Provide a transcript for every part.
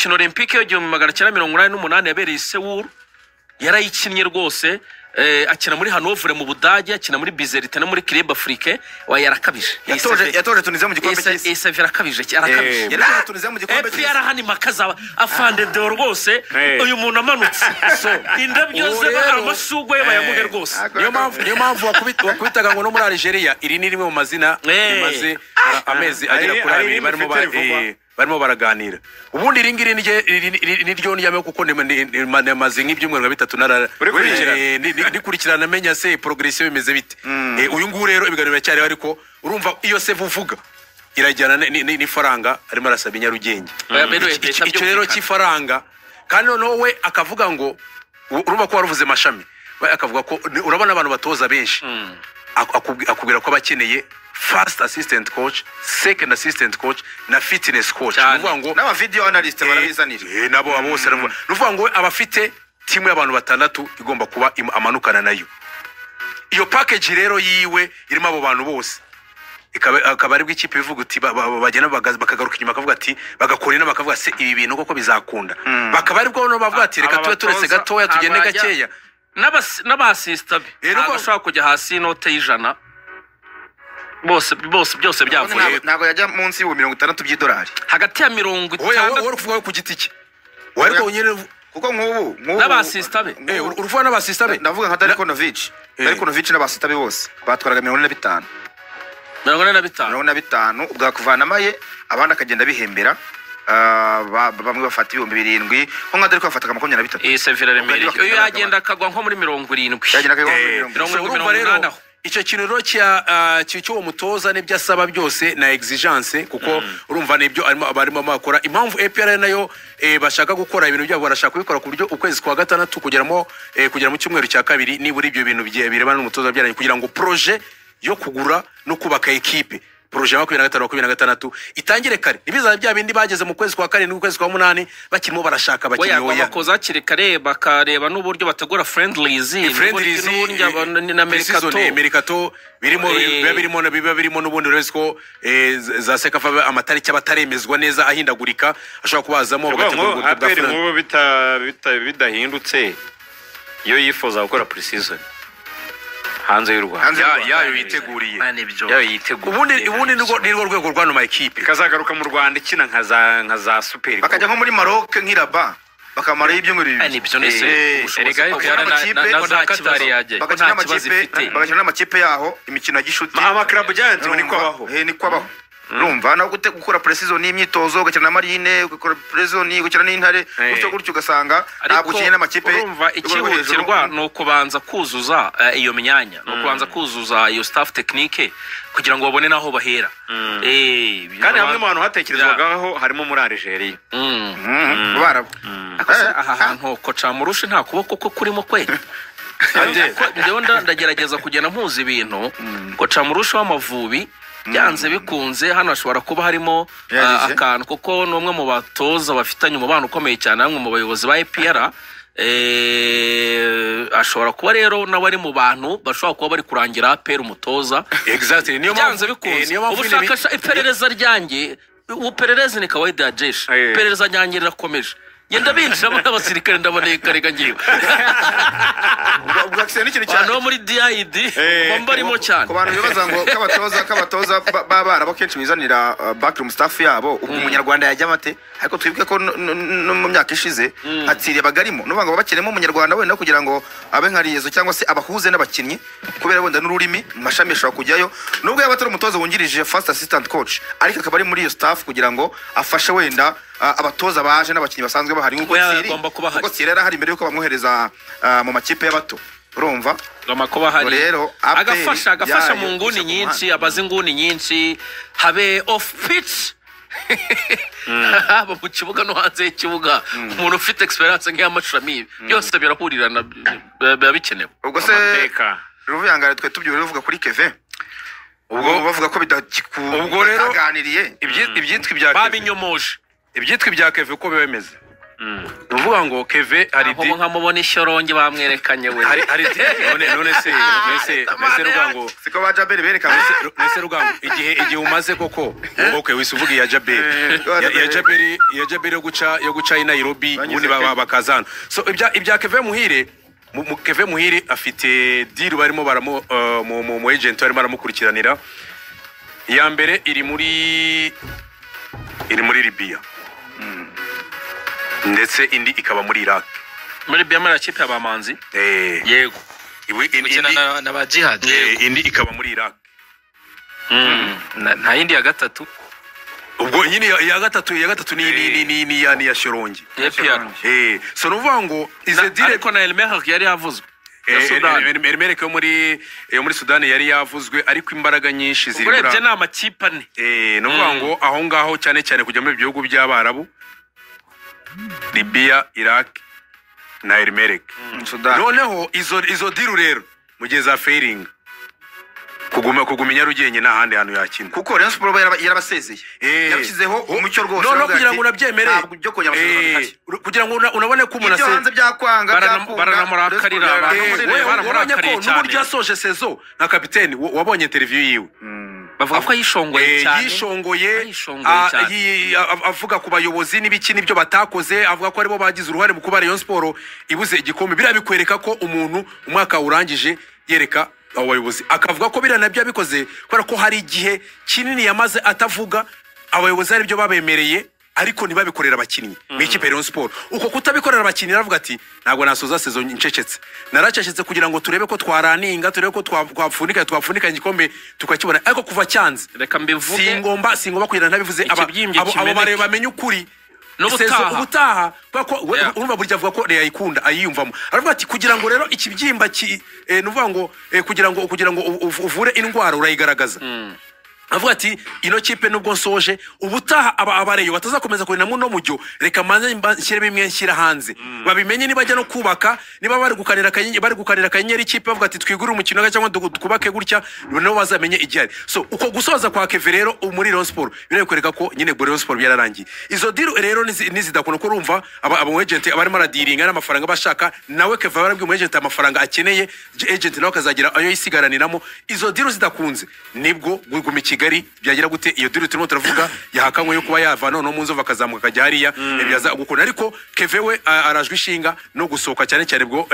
Imikino olympique y'1988 yabereye i Seoul yarayikinnye rwose. Akina muri Hanovre mu Budage, akina muri Bizerte no muri Club Africain. Wa yarakabije. Yatoje Tunisia mu gikombe cy'isi. Ese arakabije, arakabije. Yatoje Tunisia mu gikombe cy'isi. APR hano impaka zaba afande deo rwose. Uyu muntu amanutse, indabyo Ubu ze, amashugwe ye bayamuhe rwose. Niyo mpamvu wakubitaga ngo no muri Algeria iri ni rimwe mu mazina rimaze amezi agera kuri Hari 2 barimo rimwe rivugwa. Barimo baraganira. Ubundi iri ngiri niryo ndyamyeho kuko nemaze nk'ibyumweru nka 3 nara Uri kurikirana? Ndikurikirana menya se progression bimeze bite. Uyu nguyu rero ibiganiro biracyariho, ariko urumva iyo CV uvuga irajyana n'ifaranga arimo arasaba i Nyarugenge. Oya, bene, leta Icyo rero byumvikana. cy'ifaranga kandi noneho we akavuga ngo urumva ko waruvuze Mashami, we akavuga ko urabona abantu batoza benshi, akubwira ko abakeneye first assistant coach, second assistant coach na fitness coach. Cyane. Ni ukuvuga ngo N'aba video analyst barabizanira. Nabo abo bose aravuga, ni ukuvuga ngo we aba afite timu y'abantu batandatu igomba kuba amanukana nayo. Iyo package rero yiwe irimo abo bantu bose ikaba aribwo ikipe ivuga uti bagenda bakagaruka inyuma, bakavuga ati, bagakora inama, bakavuga se ibi bintu koko bizakunda, bakaba aribwo noneho bavuga ati reka Aba tube turetse batoza gatoya, ntabwo tugende gakeya. N'aba assistant be ntabwo ashobora kujya hasi y'inote y'100 bose bose byose byavuye. Ntabwo yajya munsi y'ibihumbi 60 by'idolari. Hagati ya mirongo Oya, wowe itandatu. Wowe uvuga ku giti cye, wowe ariko nyine Kuko nk'ubu N'aba assistant be. Uruvuga n'aba assistant be. Ndavuga nka Darko Novic. Darko Novic n'aba assistant be bose batwaraga 45. 45. 45, ubwo akuvanamo aye, abandi akagenda bihembera. Bamwe bafata 7,000, nko nka Darko bafataga 23. Iyi CV iraremereye. Ubwo Iyo yagenda akagwa nko muri 70. Yagenda akagwa muri 70. 70, So, urumva rero 80 aho. icyo kintu rero cy'uwo mutoza n'ibyo asaba byose na exigence, kuko urumva nibyo barimo bakora. Impamvu APR nayo bashaka gukora ibintu byabo, barashaka kubikora ku buryo ukwezi kwa gatandatu kugera mu cyumweru cya kabiri nibura ibyo bintu birebana n'umutoza byaranye, kugira ngo projet yo kugura no kubaka ekipe, projet ya 25 26 itangire kare, ntibizabe bya bindi bageze mu kwezi kwa karindwi, ukwezi kwa munani bakirimo barashaka We abakinnyi. Oya. Bakoza hakiri kare, bakareba n'uburyo bategura friendlies Friendlies, n'uburyo na pre-season, mercato. Mercato birimo biba birimo n'ubundi uretse ko za CECAFA amatariki aba ataremezwa neza, ahindagurika, ashobora kubazamo Ukuvuga ngo bagategura ubwo bwa APR friendly. nk'ubu bidahindutse, iyo yifuza gukora pre-season hanze y'u Rwanda. Hanze y'u Rwanda. Yayo yiteguriye. Ah, nibyo. Yayo yiteguye. Ubundi nirwo rwego rw'ano ma ekipe. Ikazagaruka mu Rwanda ikina nka za Super. Bakajya nko muri Maroc, nk'iraba, bakamarayo ibyumweru Ah, 2. nibyo nese ubushobozi Erega bwa APR na na za za Qatar kibazo yajyayo. ko Bagakina nta kibazo n'amakipe ifite. Bagakina n'amakipe yaho imikino ya gishuti. Ama club giant ngo niko abaho. Niko abaho. Urumva nawe gukora pre-season y'imyitozo, ugakina na Marine, ugakora pre-season ugakina n'Intare, gutyo gutyo, ugasanga ntabwo ukinnye n'amakipe Urumva y'urwego rwo hejuru. ikihutirwa ni ukubanza kuzuza iyo myanya, ni ukubanza kuzuza iyo staff technique kugira ngo babone n'aho bahera. Kandi hamwe mu hantu hatekerezwagaho harimo muri Algeria. Mu Barabu. Ako se aha hantu koca murushe nta kuboko ko kurimo kwe? Ko njyewe ndagerageza kugenda mpuza ibintu. Koca murushe w'Amavubi, byanze bikunze hano hashobora kuba harimo Yagize. akantu, kuko ni umwe mu batoza bafitanye umubano ukomeye cyane bamwe mu bayobozi ba APR. Ashobora kuba rero nawe ari mu bantu bashobora kuba bari kurangira APR umutoza. Exactly, niyo mpamvu Byanze bikunze niyo mpamvu nyine ubushakashatsi, iperereza ryanjye, ubupererezi ni kawaida ya jeshi. Iperereza ryanjye rirakomeje, ngenda binjiramo n'abasirikare, ndaboneka reka ngiwe. Ubwo accident ni ikintu cya Abantu bo muri DID barimo cyane. Ku bantu bibaza ngo k'abatoza b'Abarabu akenshi bizanira backroom staff yabo, ubwo umunyarwanda yajyamo ate? Ariko twibuke ko no mu myaka ishize nka Thierry bagarimo nuvuga ngo bakenemo umunyarwanda wenda kugira ngo abe nka liaison cyangwa se abahuze n'abakinnyi, kubera wenda n'ururimi. Mashami ashobora kujyayo nubwo yaba atari umutoza wungirije, first assistant coach, ariko akaba ari muri iyo staff kugira ngo afashe wenda abatoza baje n'abakinnyi basanzwe bahari, nk'uko Oya, Thierry agomba kuba ahari. kuko Thierry yari ahari mbere y'uko bamwohereza mu makipe y'abato, urumva. Agomba kuba ahari. Rero, APR Agafasha yayo mu nguni gusa ku nyinshi, abazi inguni nyinshi, habe off pitch, haba mu kibuga no hanze y'ikibuga. Umuntu ufite experience nk'iy'Amashami, byose birahurirana, biba bikenewe. Ubwo se Amateka. Ruvuyangare, twe tubyibura uvuga kuri Keve, ubwo bavuga ko Ubwo rero bitaganiriye. Ibyitwa ibya Keve Babinyomoje. Ibyitwa ibya Keve uko biba bimeze. Ni ukuvuga ngo Keve hari Aho nkamubona ishyorongi bamwerekanye we. Hari none se none se Rugango, siko ba Jaberi berekana. None se Rugango, igihe umaze koko, okay, wise uvuga iya Jaberi, ya Jaberi yo guca i Nairobi, Banyuze ubundi Kenya. bakaza hano. So ibya Keve Muhire, Keve Muhire afite deal barimo baramu mu agent barimo baramukurikiranira. Iya mbere iri muri Libya, ndetse indi ikaba muri Iraq. Muri Biyama kipe y'abamanzi. Yego. Gukina na ba Jihad. Indi ikaba muri Iraq. Nta yindi ya gatatu? Ubwo nyine iya gatatu ni ya Shyorongi. APR. So nuvuga ngo izo deal Ariko na Elmerek yari yavuzwe ya Sudani. Elmerek yo muri Sudani yari yavuzwe, ariko imbaraga nyinshi ziri muri Urebye ni amakipe ane. Ni ukuvuga ngo aho ngaho cyane cyane kujya muri ibihugu by'Abarabu, Libya, Iraq na Elmerek. Sudan. Noneho izo deal rero mu gihe za failing, kuguma i Nyarugenge nta handi hantu yakina. Kuko Rayon Sport yarabasezeye, yabishyizeho umucyo rwose. Noneho Aravuga kugira ati, ngo unabyemere, ntabwo ibyo kongera amasezerano bihari. Kugira ngo unabone ko umuntu Ibyo hanze byakwanga, Barana- byakunda. Baranamurakarira, Rayon Sport abantu yarabaye. muri Wewe wabonye ko baramurakariye n'uburyo cyane. yasoje saison nka kapiteni, wabonye interview yiwe? Bavuga ko yishongoye cyane. Yishongoye. Yishongoye cyane. Avuga ku bayobozi n'ibiki n'ibyo batakoze, avuga ko aribo bagize uruhare mu kuba Rayon Sport ibuze igikombe. Biriya bikwereka ko umuntu umwaka urangije yereka abo bayobozi, akavuga ko biriya nabyo yabikoze kubera ko hari igihe kinini yamaze atavuga, abayobozi hari ibyo babemereye ariko ntibabikorera abakinnyi mu ikipe ya Rayon Sport. Uko kutabikorera abakinnyi, aravuga ati ntabwo nasoza saison ncecetse, naracecetse kugira ngo turebe ko twaraninga, turebe ko twapfunika igikombe tukakibona, ariko kuva cyanze Reka mbivuge. singomba kugira ntabivuze Ikibyimbye abo kimeneke. bareba bamenye ukuri. N'ubutaha. Saison ubutaha, kubera ko urumva burya avuga ko Reyo ayikunda, ayiyumvamo. Aravuga ati kugira ngo rero ikibyimba ki ni ukuvuga ngo kugira ngo uvure indwara urayigaragaza. Avuga ati ino kipe nubwo nsoje, ubutaha aba abareyo batazakomeza kurina muno mujyo, reka manze nshyire bimwe nshyira hanze babimenye, nibajya no kubaka, niba bari gukanira akanyenyeri ikipe, bavuga ati twigurire umukino cyangwa twubake gutya, nabo bazamenye igihari. So uko gusoza kwa Keve rero muri Rayon Sport birakwereka ko nyine Rayon Sport byararangiye. Izo deal rero nizidakunda, ko urumva aba agent abarimo aradiringa n'amafaranga bashaka, nawe Keve barabwiye umu agent amafaranga akeneye, agent nawe akazagira ayo yisigaraniramo. Izo deal zidakunze nibwo guma i Kigali byagira gute. Iyo deal turimo turavuga yahakanywe yo kuba yava noneho mu Nzovu akazamuka akajya hariya, byaza gukunda. Ariko Keve we arajwe ishinga no gusohoka cyane cyane bwo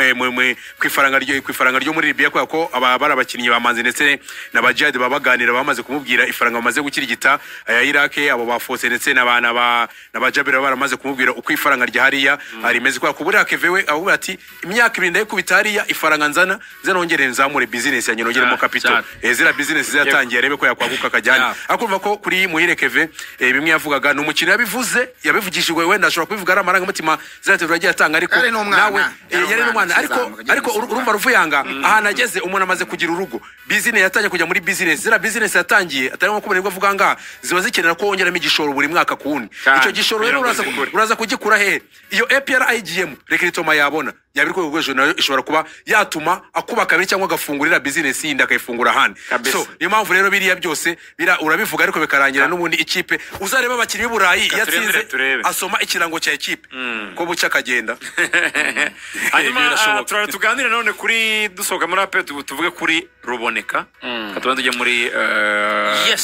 ku ifaranga ryo muri Libya, kubera ko aba bari abakinnyi ba Manzi ndetse na ba Jihad baba baganira, bamaze kumubwira ifaranga bamaze gukirigita aya Iraq, abo ba Fose ndetse na ba na ba na ba Jabir baba baramaze kumubwira uko ifaranga rya hariya rimeze, kubera ko buriya Keve we avuga ati imyaka 2 ndayikubita hariya, ifaranga nzana nze nongere nzamure business yanjye, nongeremo capital. Ziriya business zatangiye, arebe ko yakwaguka akajyana. Akumva ko kuri Muhire Keve, bimwe yavugaga ni umukino yabivuze, yabivugishijwe, wenda ashobora kubivuga ari amarangamutima, ziriya interview yagiye atanga, ariko Yari n'umwana. nawe Yari yari umwana, n'umwana, ariko akizamuka, agenda ariko gusohoka. Urumva Ruvuyanga ahantu ageze, umuntu amaze kugira urugo, business yatangiye kujya muri business, ziriya business yatangiye atari nko kubona nibwo avuga ngaha, ziba zikenera ko wongeramo igishoro buri mwaka ku wundi. Cyane. Icyo gishoro rero Kugira ngo uraza zikure. uraza kugikura hehe? Iyo APR ayigiyemo, recrutement yabona yaba iri ku rwego rwo hejuru, nayo ishobora kuba yatuma akuba kabiri cyangwa agafungurira business yindi akayifungura ahandi. Kabisa. So niyo mpamvu rero biriya byose bira urabivuga ariko bikarangira n'ubundi ikipe, uzareba abakinnyi b'i Burayi Reka yatsinze turindire turebe. asoma ikirango cya ekipe ko bucya akagenda. Hanyuma Ibyo birashoboka. Turara tuganire none kuri dusohoka muri APR, tuvuge kuri Ruboneka. Reka tubanze tujye muri Yes.